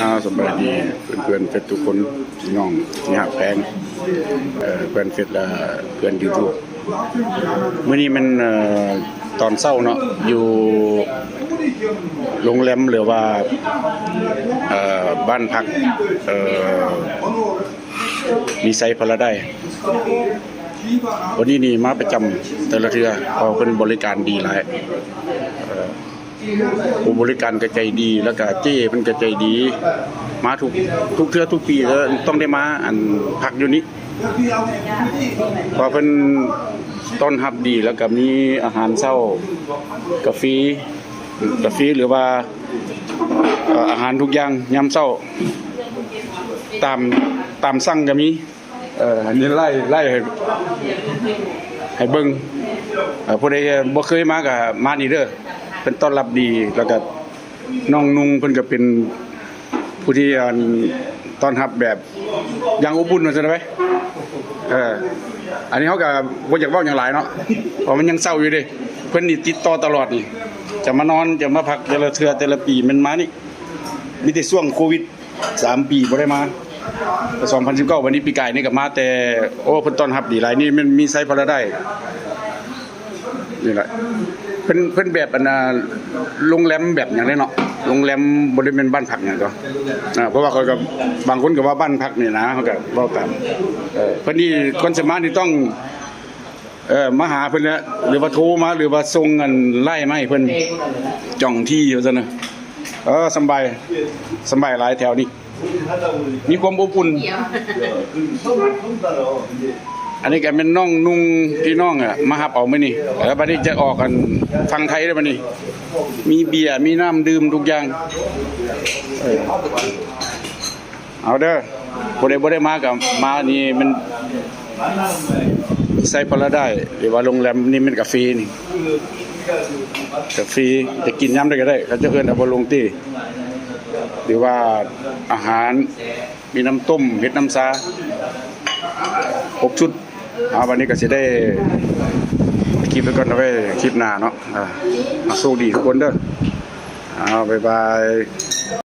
ອ່າ ສະບາຍດີເພື່ອນໆເຟສທຸກຄົນ ພີ່ນ້ອງທີ່ຮັກແພງ ເອີ ເພື່ອນເຟສ ແລະ ເພື່ອນຢູທູບ. ມື້ນີ້ແມ່ນ ເອີ ຕອນເຊົ້າເນາະ ຢູ່ໂຮງແຮມ ຫຼືວ່າ ເອີ ບ້ານພັກ ເອີ ມີໄຊພາລາໄດ. ວັນນີ້ນີ້ມາປະຈຳແຕ່ລະເທື່ອ ເພາະເພິ່ນບໍລິການດີຫຼາຍ ເອີ ຜູ້ບໍລິການກໍໃຈດີ ແລ້ວກໍເຈ້ເພິ່ນກໍໃຈດີ ມາທຸກ ທຸກເທື່ອທຸກປີ ແລ້ວຕ້ອງໄດ້ມາ ອັນ ພັກຢູ່ນີ້ ເພາະເພິ່ນຕ້ອນຮັບດີ ແລ້ວກໍມີອາຫານເຊົ້າ ກາເຟ ກາເຟ ຫຼືວ່າ ເອີ ອາຫານທຸກຢ່າງຍາມເຊົ້າ ຕາມ ຕາມສັ່ງກໍມີ. ເອີ ອັນນີ້ໄລ່ ໄລ່ໃຫ້ ໃຫ້ເບິ່ງ ເອີ ຜູ້ໃດບໍ່ເຄີຍມາກໍມານີ້ເດີ ເພິ່ນຕ້ອນຮັບດີ ແລ້ວກໍນ້ອງນຸ່ງເພິ່ນກໍເປັນຜູ້ທີ່ ອັນ ຕ້ອນຮັບແບບຢ່າງອົບອຸ່ນວ່າຊັ້ນໄປ. ເອີ ອັນນີ້ເຮົາກໍບໍ່ຢາກເວົ້າຫຍັງຫຼາຍເນາະ ເພາະມັນຍັງເຊົ້າຢູ່ເດ້ ເພິ່ນນີ້ຕິດຕໍ່ຕະຫຼອດນີ້ ຈະມານອນ ຈະມາພັກແຕ່ລະເທື່ອ ແຕ່ລະປີແມ່ນມານີ້ ມີແຕ່ຊ່ວງໂຄວິດ ສາມປີບໍ່ໄດ້ມາ ສອງພັນສິບເກົ້າ ວັນນີ້ປີກາຍນີ້ກໍມາແຕ່. ໂອ້ ເພິ່ນຕ້ອນຮັບດີຫຼາຍ ນີ້ແມ່ນມີໄຊພາລາໄດນີ້ແຫຼະ ເພິ່ນ ເພິ່ນແບບ ອັນນ່າ ໂຮງແຮມແບບຫຍັງເດ້ເນາະ ໂຮງແຮມ ບໍ່ໄດ້ແມ່ນບ້ານພັກຫຍັງກໍ ອ່າ ເພາະວ່າຂ້ອຍກໍ ບາງຄົນກໍວ່າບ້ານພັກນີ້ນະ ເຮົາກໍເວົ້າຕາມ ເອີ ເພິ່ນນີ້ກ່ອນຊິມານີ້ຕ້ອງ ເອີ ມາຫາເພິ່ນແຫຼະ ຫຼືວ່າໂທມາ ຫຼືວ່າສົ່ງ ອັນ ໄລນ໌ມາໃຫ້ເພິ່ນ ຈອງທີ່ວ່າຊັ້ນນະ. ເອີ ສຳບາຍ ສຳບາຍຫຼາຍແຖວນີ້ ມີຄວາມອົບອຸ່ນ. ອັນນີ້ກໍແມ່ນນ້ອງນຸ່ງ ພີ່ນ້ອງ ອະ ມາຮັບເອົາມື້ນີ້ ແລ້ວບັດນີ້ຈະອອກ ອັນ ຝັ່ງໄທເດີບັດນີ້ ມີເບຍ ມີນ້ຳດື່ມທຸກຢ່າງ. ເອີ ເອົາເດີ ຜູ້ໃດບໍ່ໄດ້ມາກໍມາ ນີ້ມັນໄຊພາລາໄດ ຫຼືວ່າໂຮງແຮມ ນີ້ແມ່ນກາເຟນີ້ ກາເຟ ຈະກິນຍາມໃດກໍໄດ້ ເຂົາເຈົ້າເອີ້ນ Avalon Tea ຫຼືວ່າອາຫານ ມີນ້ຳຕົ້ມ ເຮັດນ້ຳຊາ ຄົບຊຸດ. ເອົາ ບັດນີ້ກໍຊິໄດ້ປິດຄລິບໄປກ່ອນ ເອົາໄວ້ຄລິບໜ້າເນາະ. ເອົາ ໂຊກດີທຸກຄົນເດີ ເອົາ ບາຍບາຍ.